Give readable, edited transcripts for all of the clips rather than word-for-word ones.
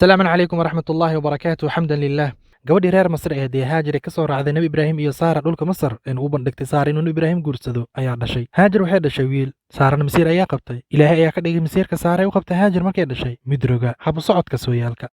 Asalaamu calaykum waraxmat ullaahi wabarakaatu. Xamdan lilah. Gabadhii reer Masar ee dee Haajire ka soo raacday Nebi Ibraahim iyo Saara dhulka Masar een u bandhigtay Saara inuu Nebi Ibraahim guursado ayaa dhashay. Haajir waxay dhashay wiil, Saarana masiir ayaa qabtay. Ilaahay ayaa ka dhigay masiirka Saara ay u qabtay Haajir markay dhashay midroga habu socodka sooyaalka.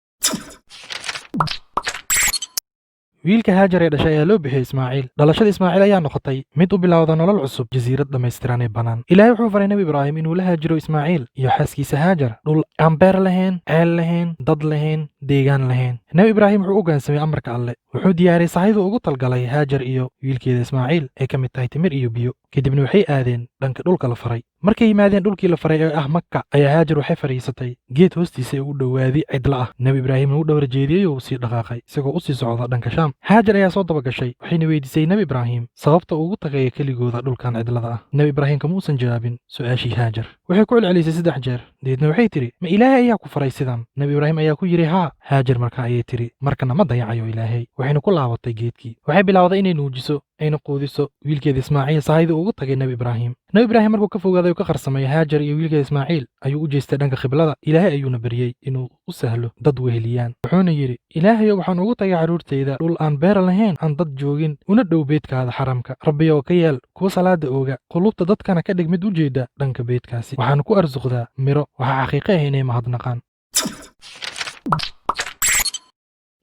Wiilka Haajar ee dhashay ayaa loo bixiyey Ismaaciil. Dhalashada Ismaaciil ayaa noqotay mid u bilowda nolol cusub, jasiirad dhammaystiran ee bannaan. Ilaahay wuxuu faray Nebi Ibraahim inuu la haajiro Ismaaciil iyo xaaskiisa Haajar dhul aan beer lahayn, ceel lahayn, dad lahayn, deegaan lahayn. Nebi Ibraahim wuxuu u hoggaansamay amarka Alle. Wuxuu diyaariyey sahaydu ugu talgalay Haajar iyo wiilkeeda Ismaaciil ay ka mid tahay timir iyo biyo. Kadibna waxay aadeen dhanka dhulka la faray. Markay yimaadeen dhulkii la faray ee ah Makka, ayaa Haajar waxay fadhiisatay geed hoostiisa ee u dhowaaday cidla ah. Nebi Ibraahimna u dhowr jeediyey oo uu sii dhaqaaqay isagoo u sii socda dhanka Shaam. Haajar ayaa soo daba gashay, waxayna weydiisay Nebi Ibraahim sababta ugu tagaya keligooda dhulkan cidlada ah. Nebi Ibraahim kama uusan jawaabin su'aashii Haajar. Waxay ku celcelisay 3 jeer, deedna waxay tidhi: "Ma Ilaahay ayaa ku faray sidan?" Nebi Ibraahim ayaa ku yidhi: "Haa." Haajar markaa ayay tidhi: "Markana ma dayacayo Ilaahay." Waxayna ku laabatay geedkii. Waxay bilowday inay nuujiso ayna quudiso wiilkeeda Ismaaciil sahayda ugu tagay Nebi Ibraahim. Nebi Ibraahim markuu ka fogaaday oo ka qarsamay Haajar iyo wiilkeeda Ismaaciil ayuu u jeestay dhanka khiblada. Ilaahay ayuuna baryey inuu u sahlo dad weheliyaan. Wuxuuna yidhi: "Ilaahayow, waxaan ugu tagay carruurtayda dhul aan beer lahayn, aan dad joogin, una dhow beedkaada xaramka. Rabbiyow, ka yeel kuwa salaada ooga, qulubta dadkana ka dhig mid u jeeda dhanka beedkaasi. Waxaan ku arsuqdaa miro, waxaa xaqiiqo ah inay mahadnaqaan."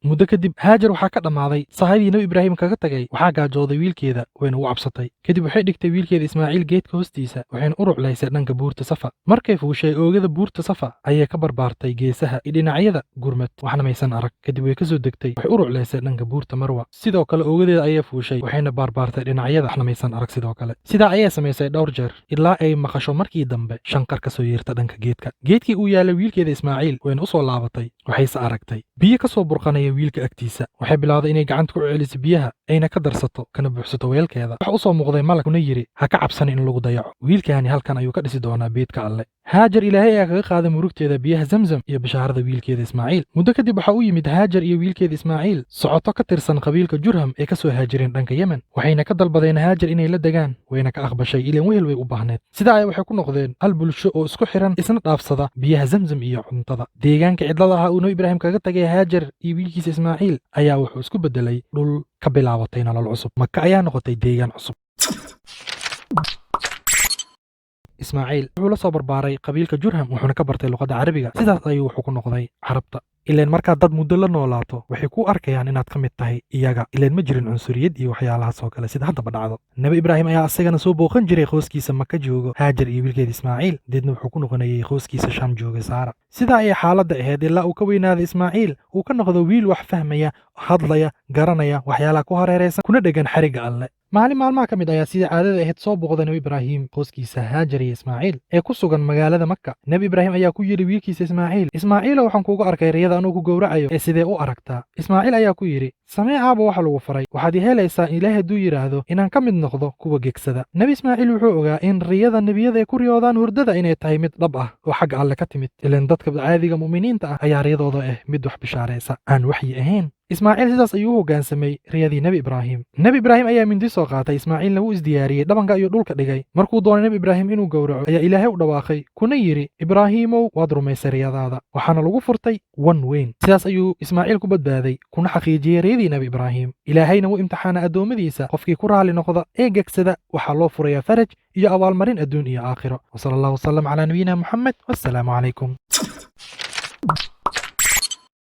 Muddo kadib Haajar waxaa ka dhammaaday sahaydii Nebi Ibraahim kaga tagay. Waxaa gaajooday wiilkeeda, wayna u cabsatay. Kadib waxay dhigtay wiilkeeda Ismaaciil geedka hoostiisa, waxayna u ruclaysay dhanka buurta Safa. Markay fuushay oogada buurta Safa ayay ka barbaartay geesaha iyo dhinacyada gurmad, waxna maysan arag. Kadib way ka soo degtay, waxay u ruclaysay dhanka buurta Marwa. Sidoo kale oogadeeda ayay fuushay, waxayna baarbaartay dhinacyada, waxna maysan arag sidoo kale. Sidaa ayay samaysay dhowr jeer ilaa ay maqasho markii dambe shanqar ka soo yeerta dhanka geedka. Geedkii uu yaalay wiilkeeda Ismaaciil wayna u soo laabatay, waxayse aragtay biyo ka soo burqanaya wiilka agtiisa. Waxay bilowday inay gacanta ku celiso biyaha, ayna ka darsato kana buuxsato weelkeeda. Waxa u soo muuqday malag kuna yidhi: "Ha ka cabsan in lagu dayaco, wiilkaani halkan ayuu ka dhisi doonaa beedka Alle." Haajar Ilaahay ayaa kaga qaaday murugteeda biyaha Zamzam iyo bishaarada wiilkeeda Ismaaciil. Muddo kadib waxa u yimid Haajar iyo wiilkeeda Ismaaciil socoto ka tirsan qabiilka Jurham ee ka soo haajireen dhanka Yemen. Waxayna ka dalbadeen Haajar inay la degaan, wayna ka aqbashay, ileen wehel way u baahneed. Sidaa ay waxay ku noqdeen hal bulsho oo isku xiran, isna dhaafsada biyaha Zamzam iyo cuntada. Deegaanka cidlada ahaa uu Nebi Ibraahim kaga tagay Haajar iyo wiilkiisa Ismaaciil ayaa wuxuu isku beddelay dhul ka bilaabatay nolol cusub. Maka ayaa noqotay deegaan cusub. Ismaaciil wuxuu la soo barbaaray qabiilka Jurham, wuxuuna ka bartay luqadda Carabiga. Sidaas ayuu wuxuu ku noqday Carabta. Ileen markaad dad muddo la noolaato, waxay ku arkayaan inaad ka mid tahay iyaga. Ileen ma jirin cunsuriyad iyo waxyaalahaas oo kale sida haddaba dhacdo. Nebi Ibraahim ayaa isagana soo booqan jiray qoyskiisa Maka joogo Haajar iyo wiilkeeda Ismaaciil, deedna wuxuu ku noqonayay qoyskiisa Shaam jooga Saara. Sidaa ayay xaaladda ahayd ilaa uu ka weynaaday Ismaaciil, uu ka noqdo wiil wax fahmaya, hadlaya, garanaya waxyaalaha ku hareeraysan, kuna dhegan xarigga Alle. Maalin maalmaha ka mid ayaa sidii caadada ahayd soo booqday Nebi Ibraahim qoyskiisa Haajar iyo Ismaaciil ee ku sugan magaalada Maka. Nebi Ibraahim ayaa ku yidhi wiilkiisa Ismaaciil: "Ismaaciilo, waxaan kuugu arkay riyada anuu ku gowracayo, ee sidee u aragtaa?" Ismaaciil ayaa ku yidhi: "Samee aaba waxa lagu faray, waxaad i helaysaa Ilaahay hadduu yidhaahdo inaan ka mid noqdo kuwa gegsada." Nebi Ismaaciil wuxuu ogaa in riyada nebiyada ay ku riyoodaan hurdada inay tahay mid dhab ah oo xagga Alle ka timid. Ileen dadka caadiga mu'miniinta ah ayaa riyadooda ah mid wax bishaaraysa aan waxyi ahayn. Ismaaciil sidaas ayuu u hoggaansamay riyadii Nebi Ibraahim. Nebi Ibraahim ayaa mindi soo qaatay, Ismaaciilna wuu isdiyaariyey, dhabanka ayuu dhulka dhigay. Markuu doonay Nebi Ibraahim inuu gowraco ayaa Ilaahay u dhawaaqay kuna yidhi: "Ibraahiimow, waad rumaysay riyadaada, waxaana lagu furtay wan weyn." Sidaas ayuu Ismaaciil ku badbaaday kuna xaqiijiyey riyadii Nebi Ibraahim. Ilaahayna wuu imtixaana addoommadiisa. Qofkii ku raali noqda ee gegsada waxaa loo furayaa faraj iyo abaalmarin adduun iyo aakhiro. Wasala allahu wasalam calaa nabiyina Muxamed, wassalaamu calaykum.